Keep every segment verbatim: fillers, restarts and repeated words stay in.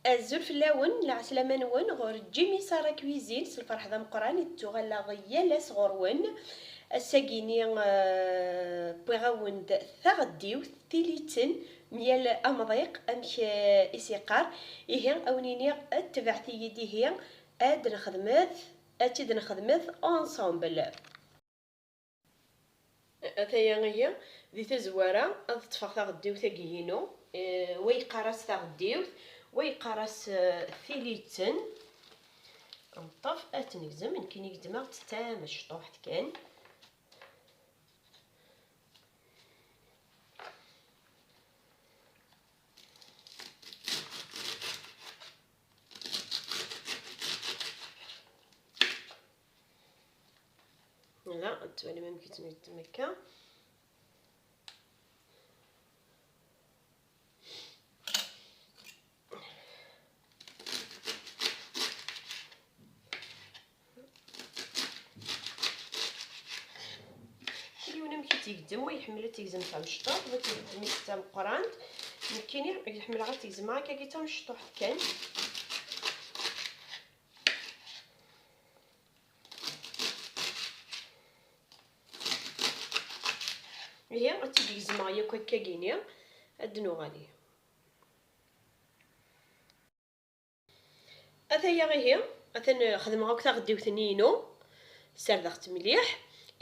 Azul fell-awen, lɛeslama-nwen ɣur Jimmy Sarah Cuisine, s lferḥ d ameqqran i d-ttuɣaleɣ yal ass ɣur-wen. Ass-agi-ni, eh, wwiɣ-awen-d taɣeddiwt, tiliten, myal amḍiq, amek, eh, i s-iqqar. Ihi, a wen-iniɣ, tebɛet-iyi-d ihi, ad nexdmet, ad tt-id-nexdmet ensemble. Ataya ihi, di tazwara, ad ṭṭfeɣ taɣeddiwt-agi-inu. Eh, wa yeqqar-as taɣeddiwt, wa yeqqar-as, eh, tiliten. Nṭṭef, ad tt-negzem, nekkini gezmeɣ-tt d tamecṭuḥt kan. Voilà, ad twalim amek i tt-ngezzem akka. Kul yiwen amek i tt-igezzem, wa iḥemmel ad tt-igzem d tamecṭuḥt, wa tt-igezzem d tameqqrant. Nekkini ḥemmleɣ ad tt-gezmeɣ akkagi d tamecṭuḥt kan. Ihi, ad tt-id-gezmeɣ yakk akkagini, ad d-nuɣal ihi. Ataya ihi, atan xedmeɣ akk taɣeddiwt-nni-inu, ssardeɣ-tt mliḥ.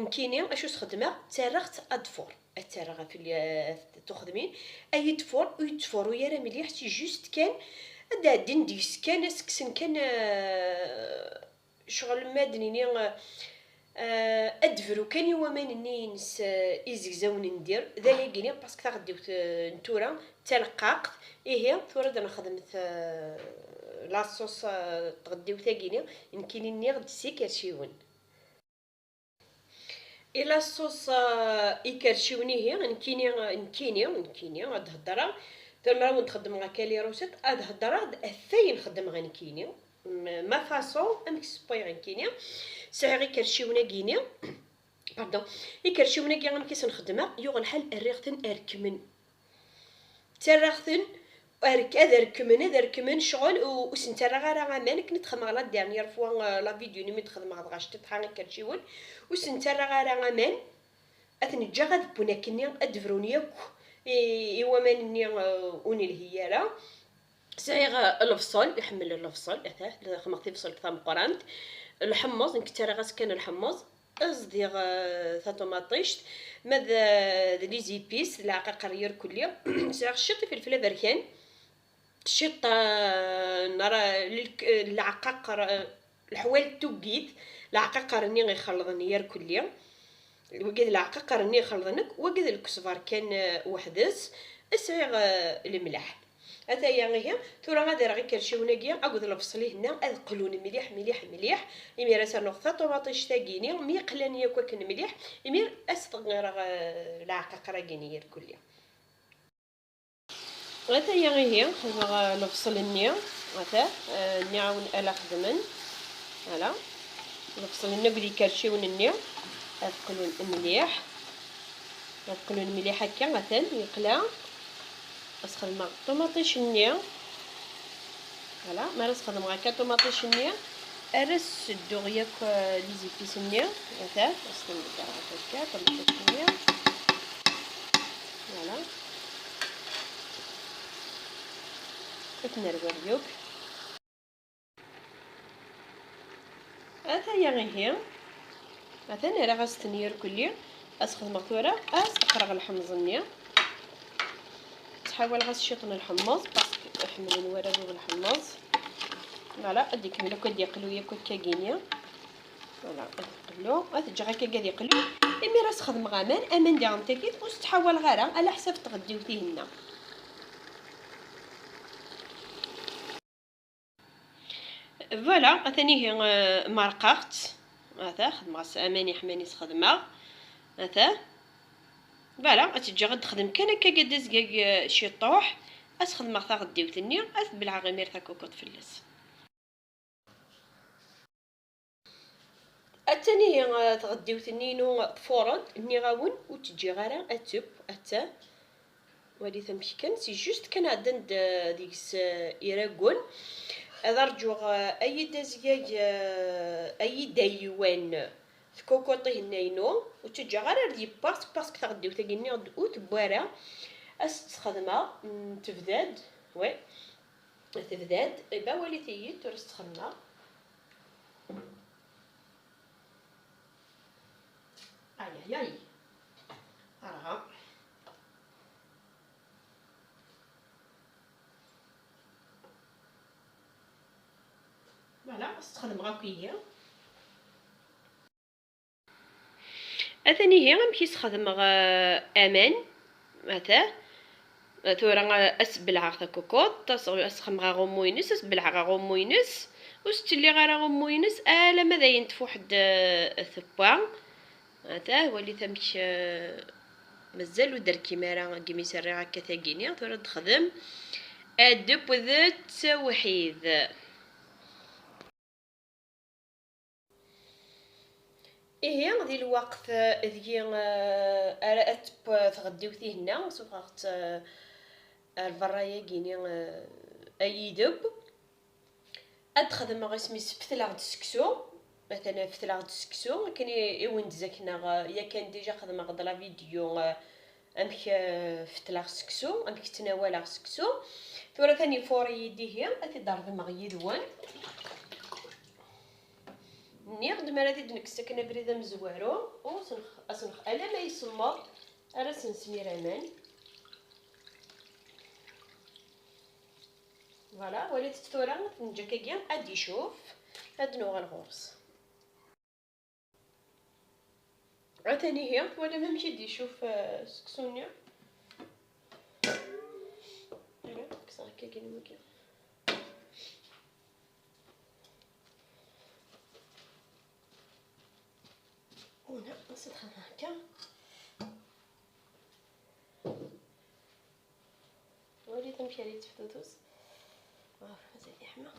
Nekkini, acu s-xedmeɣ? Ttarraɣ-tt ad tfur. Ad tt-rreɣ ɣef l-, tuxedmin. Ay tfur, ur yettfuru ara mliḥ, si juste kan, ad d-ɛeddin deg-s kan, ad s-kksen kan, eh, Ccɣel ma ad d-nini, eh, ad d-bru kan i waman-nni-ines, eh, izegzawen n dir, d ayagi-ni, parce que taɣeddiwt, eh, n tura d taleqqaqt, ihi tura ad nexdem t-, la sauce, eh, n tɣeddiwt-agi-ni, nekkini nniɣ-d s ikerciwen. I la sauce, eh, ikerciwen ihi, nekkini, nekkini, nekkini, ad d-heddreɣ, tura mi ara wen-d-xeddmeɣ akka les recettes, ad heddreɣ-d ɣef wayen xeddmeɣ nekkini. M-, ma façon, amek ssewwayeɣ nekkini. Sɛiɣ ikerciwen-agi-ni. Pardon. Ikerciwen-agi amek i sen-xeddmeɣ, yuɣ lḥal rriɣ-ten rekmen. Ttarraɣ-ten, ad rekmen, ad rekmen ccɣel, u-, ur sen-ttarraɣ ara aman, akken i d-xedmeɣ la dernière fois, euh, la vidéo-nni mi d-xedmeɣ dɣa cṭiṭḥa ikerciwen, ur sen-ttarraɣ ara aman, ad ten-ǧǧeɣ ad wwen akkenni, ad d-brun yakk i, i waman-nni, euh, ur nelhi ara. Sɛiɣ, eh, lebṣel, iḥemmel lebṣel, ata, xedmeɣ tibṣelt tameqqrant. Lḥemmeẓ, nekk ttarraɣ-as kan lḥemmeẓ. Zdiɣ, eh, taṭumaṭict, ma d, d les épices, d leɛqaqer irkelli. Sɛiɣ ciṭ ifelfel aberkan, ciṭ, eh, n ra-, lelk-, eh, leɛqaqer, eh, leḥwal n tuggit, leɛqaqer-nni ixelḍen irkelli. Wagi d leɛqaqer-nni ixelḍen akk, wagi d lkesber kan, eh, weḥd-s. Sɛiɣ, eh, lemleḥ. Ataya ihi, tura ad rreɣ ikerciwen-agi akked lebṣel-ihenna ad qlun mliḥ, mliḥ, mliḥ. Imir ad s-rnuɣ taṭumaṭict-agi-ni, mi qlan yakk akken mliḥ, imir ad s-ɣreɣ, eh, leɛqaqer-agi-ni irkelli. Ataya ihi, xedmeɣ, eh, lebṣel-nni, ata, eh, nniɣ-awen ala xedmen. Voilà. Lebṣel-nni akked ikerciwen-nni ad qlun mliḥ. Ad qlun mliḥ akka, atan yeqla. Ad s-xedmeɣ ṭumaṭic-nni. Voilà, mi ara s-xedmeɣ akka ṭumaṭic-nni, ara s-sedduɣ yakk, euh, les épices-nni. Ata, ad s-ten-ḍeggreɣ akka, ṭumaṭic-nni. Voilà. Ad ten-rwiɣ yakk. Ataya ihi. Atan rriɣ-as-ten irkelli. Ad s-xedmeɣ tura, ad s-qqreɣ lḥemẓ-nni. Ttḥawaleɣ-as ciṭ n lḥemmeẓ, parce que ḥemmlen warraw-iw lḥemmeẓ. Voilà, ad ikemmel akk ad d-iqlu yakk akkagini. Voilà, ad iqlu, ad t-ǧǧeɣ akkagi ad iqlu. Imir ad s-xedmeɣ aman, aman diɣen takit, ur s-ttḥawaleɣ ara, ala ḥsab tɣeddiwt-ihin-nni. Voilà, atan ihi, euh, merqeɣ-tt. Ata, xedmeɣ-as aman iḥman i s-xedmeɣ. Ata. Voilà, ad tt-ǧǧeɣ ad texdem kan akka, ad d-azgag, euh, ciṭuḥ. Ad s-xedmeɣ taɣeddiwt-nni, ad t-belɛeɣ imir takukuṭ fell-as. Attan ihi, eh, tɣeddiwt-nni-inu tfuṛ-d, nniɣ-awen ur tt-ǧǧiɣ ara ad teww, atta. Walit amek kan, c'est juste kan ɛeddan-d, euh, deg-s, euh, iragun. Ad rǧuɣ, euh, ayid azgag, euh, ayid aywan tkukuṭ ihenna-inu. Ur tt-ǧǧaɣ ara ad yewweɣ, parce que taɣeddiwt-agi nniɣ-d ur tewwi ara. Ad s-tt-sxedmeɣ, mm, tebda-d, ouais, tebda-d. Iba walit-iyi-d, ur s-tt-xedmeɣ. Ayayay. Ara. Voilà, ad s-tt-xedmeɣ akk ihi. Atan ihi amek i s-xedmeɣ, eh, aman. Ata. Tura, eh, ad s-belɛeɣ takukuṭ, ad s-, ad s-xedmeɣ aɣummu-ines, ad s-belɛeɣ aɣummu-ines. Ur s-ttiliɣ ara aɣummu-ines alamma d ayen tfuḥ-d, eh, tewwa. Ata, walit amek, eh, mazal ur d-rkim ara, deg imi s-rriɣ akka tagini, tura ad d-xdem. Adeb d ttawḥid. Ihi, di lweqt, eh, deg-i, eh, ara ad teww tɣeddiwt ihenna, suffɣeɣ-tt, eh, ar berra-yagi-ni, eh, ay ideb. Ad d-xedmeɣ isem-is fetleɣ-d seksu. Atan fetleɣ-d seksu, akken i, i wen-d-zakneɣ, eh, yakan déjà xedmeɣ-d la vidéo, eh, amek, eh, fetleɣ seksu, amek ttnawaleɣ seksu. Tura tani fur-iyi-d ihi, ad t-id-reḍmeɣ yid-wen. Nniɣ-d mi ara t-id-nekkes akken abrid amezwaru, u senx-, asenx-, alamma isemmeḍ, ara s-nsmir aman. Voilà, walit-tt tura, tenǧa akkagi ad d-icuf, ad d-nuɣal ɣur-s. Atan ihi, twalam amek i d-icuf, eh, seksu-nni? Ara, kkseɣ akkagi wagi. Una, ad s-xedmeɣ akka. Walit amek ara yetteftutus. Ɣef mazal yeḥma.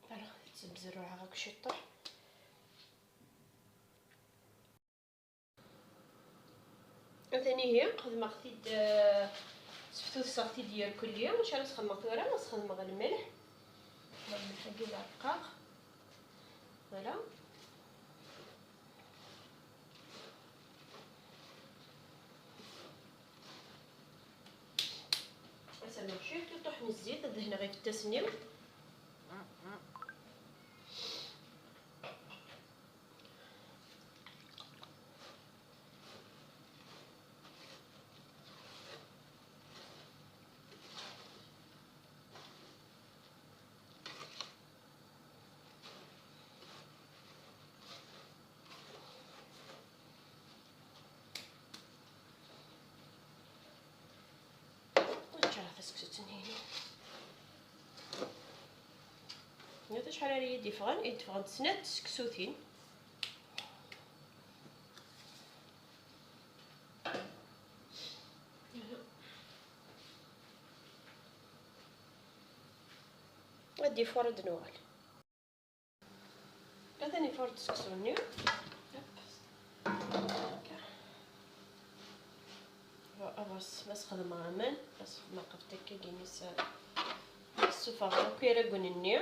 Voilà, ttbezruɛeɣ akk ciṭṭuḥ. Atan ihi, xedmeɣ-t-id, eh, seftuseɣ-t-id irkelli. Acu ara s-xedmeɣ tura? Ad s-xedmeɣ lmelḥ. Lmelḥ-agi d arqaq. Voilà. Ad s-rnuɣ ciṭuḥ n zzit, ad dehneɣ ifettasen-iw. Ččareɣ taseksut-nni-inu. Nniɣ acḥal ara yi-d-yeffɣen? I d-ffɣent snat tseksutin. Ad d-ifuṛ ad d-nuɣal. Atan ifuṛ-d seksu-nni. Yep. Akka. Awas, ma s-xedmeɣ aman, ma s-xedmeɣ qbet akka gini s-, ssufɣeɣ akk iragen-nni.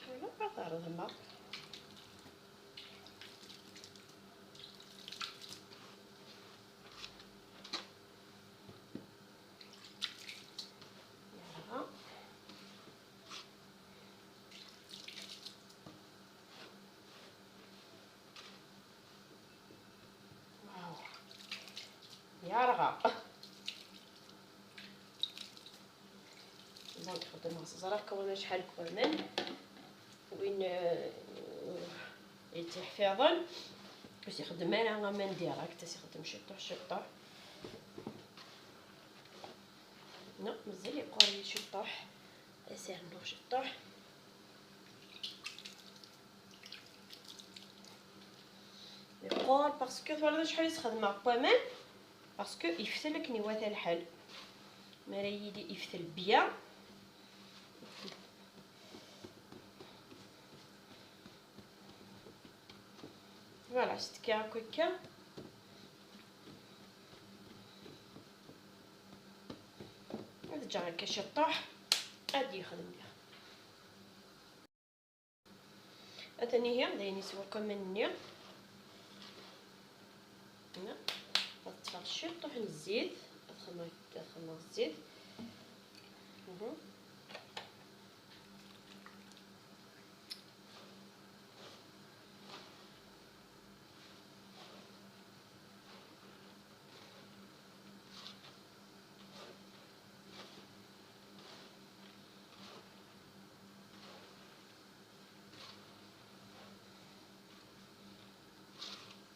Voilà, ad terḍmeɣ. Voilà. Waw. Yerɣa. Donc, xeddmeɣ s ẓriɣ kan acḥal n waman. Win, euh, yettiḥfiḍen, ur s-ixeddem ara aman direct, ad s-ixeddem ciṭuḥ, ciṭuḥ. Non, mazal yeqqur-iyi ciṭuḥ. Ad s-rnuɣ ciṭuḥ. Yeqqur, parce que twalaḍ acḥal i s-xedmeɣ n waman, parce que yeftel akken iwata lḥal. Mi ara yili yeftel bien, Voilà, s tekka akk akka. Ad ǧǧeɣ akka ciṭṭuḥ, ad yexdem diɣ. Atan ihi, d ayen yeswa akk aman-nni. Ad ṭṭfeɣ ciṭṭuḥ n zzit, ad xedmeɣ, ad xedmeɣ zzit. Mhm.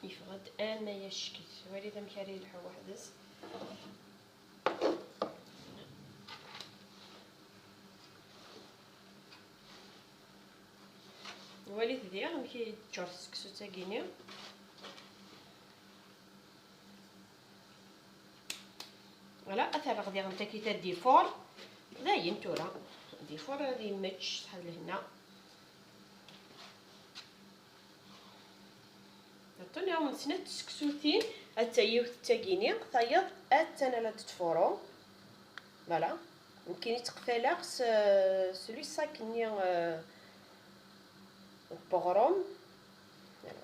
Yeffeɣ-d ama yaccek-it. Walit amek ara yelḥu weḥd-s. Walit diɣ amek i yeččur seksu-agi-nni. Voilà, ad t-rreɣ diɣen takit ad d-ifur. Dayen tura. Ad d-ifur, ad yemmečč, ṣṣeḥḥa d lehna. Aṭṭun iɛumen snat tseksutin, atta yiwet d tagini, tayeḍ attan la d-tfuru. Voilà. Nekkini ttqefaleɣ s, s le sac-nni, euh, n weɣrum. Voilà.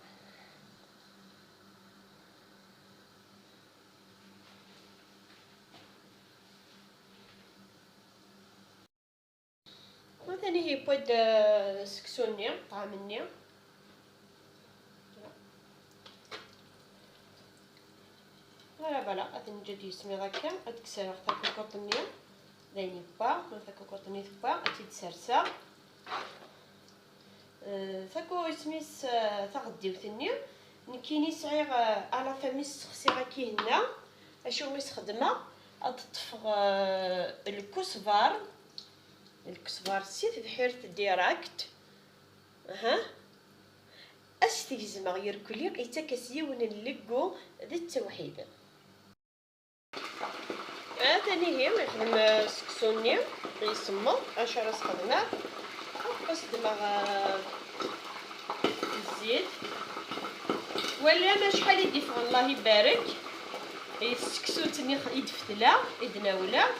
Atan ihi yewwa-d, euh, seksu-nni, ṭṭɛam-nni. Voilà, voilà, ad neǧǧ ad yismiḍ akka, ad d-kkseɣ takukuṭ-nni, d ayen yewwa, ma takukuṭ-nni tewwa, ad tt-id-serseɣ. Eh, taku-, isem-is, eh, taɣeddiwt-nni, nekkini sɛiɣ, eh, à la fin mi s-ssexsiɣ akkihenna, acu i s-xedmeɣ, ad ṭṭfeɣ, eh, lkusbar, lkusbar si tebḥirt direct, aha, ad s-t-gezmeɣ irkelli, ittak-as yiwen n leggu d ttewḥid. Atan ihi ixdem, eh, seksu-nni, isemmeḍ. Acu ara s-xedmeɣ? Ad s-ddmeɣ, eh, zzit. Walam acḥal i d-iffɣen, Allah ibarek. I tseksut-nni i d-fetleɣ, i d-nawleɣ.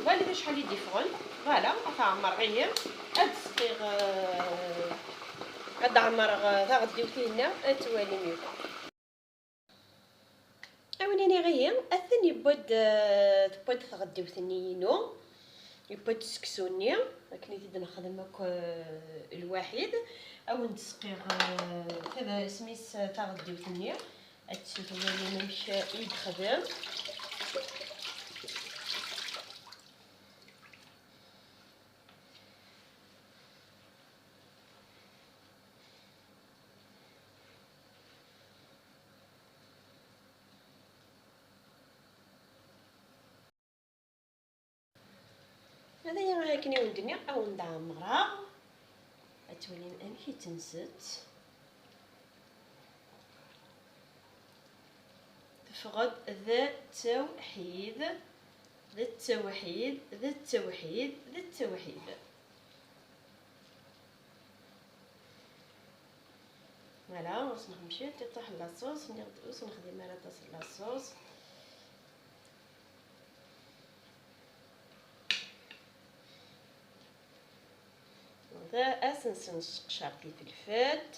Walit acḥal i d-iffɣen. Voilà, ad t-ɛemmreɣ ihi. Ad d-sqiɣ, eh, ad d-ɛemmreɣ, eh, taɣeddiwt-inna, ad twalim yakk. A wen-iniɣ ihi, atan yewwa-d, eh, tewwa-d tɣeddiwt-nni-inu, yewwa-d seksu-nni, akken i t-id-nexdem akk, eh, lwaḥid. A wen-d-sqiɣ, eh, tada isem-is, eh, taɣeddiwt-nni, ad tt-twalim amek i yexdem. Atan akken i wen-d-nniɣ, a wen-d-ɛemmreɣ. Ad twalim amek i tt-nsett. Teffeɣ-d d ttewḥid, d ttewḥid, d ttewḥid, d ttewḥid. Voilà, ur s-nexdem ciṭ, iṭuḥ n la sauce, nniɣ-d ur s-nexdim ara aṭas n la sauce. Da, ad s-nseqcer tifelfelt.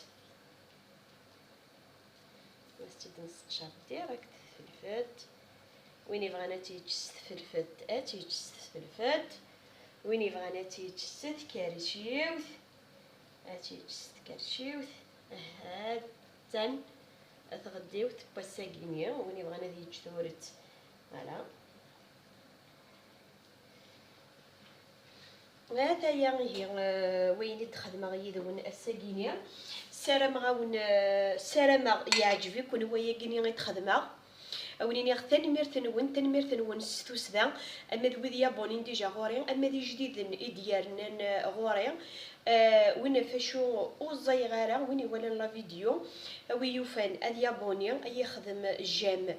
Ad tt-id-nesseqcer direct tfelfelt. Win yebɣan ad tt-yečč s tfelfelt, ad tt-yečč s tfelfelt. Win yebɣan ad tt-yečč s tkerciwt, ad tt-yečč s tkerciwt. Ha-tt-an tɣeddiwt n wass-agi-nni. Win yebɣan ad yečč turet. Voilà. Ataya ihi, eh, wayen i d-xedmeɣ yid-wen ass-agi-nni. Ssarameɣ-awen, eh, ssarameɣ yeɛǧeb-iken wayagi-nni i d-xedmeɣ. A wen-iniɣ tanemmirt-nwen, tanemmirt-nwen s tussda, ama d wid yabunin dija ɣur-i, ama d ijdiden i d-yernan, eh, ɣur-i. Eh, win ɣef acu ur ẓẓayeɣ ara, win iwalan la vidéo, a wi yufan ad yabuni, ad yexdem j'aime.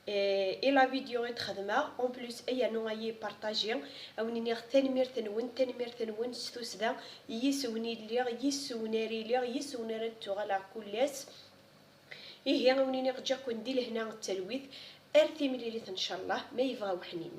Eh, i la vidéo i d-xedmeɣ, en plus, ay yernu ay ipartaji, a wen-iniɣ tanemmirt-nwen, tanemmirt-nwen s tussda, yis-wen i lliɣ, yis-wen ara iliɣ, yis-wen ara d-tuɣaleɣ kul ass. Ihi a wen-iniɣ ǧǧiɣ-ken di lehna d talwit, ar timlilit ncallah ma yebɣa uḥnin.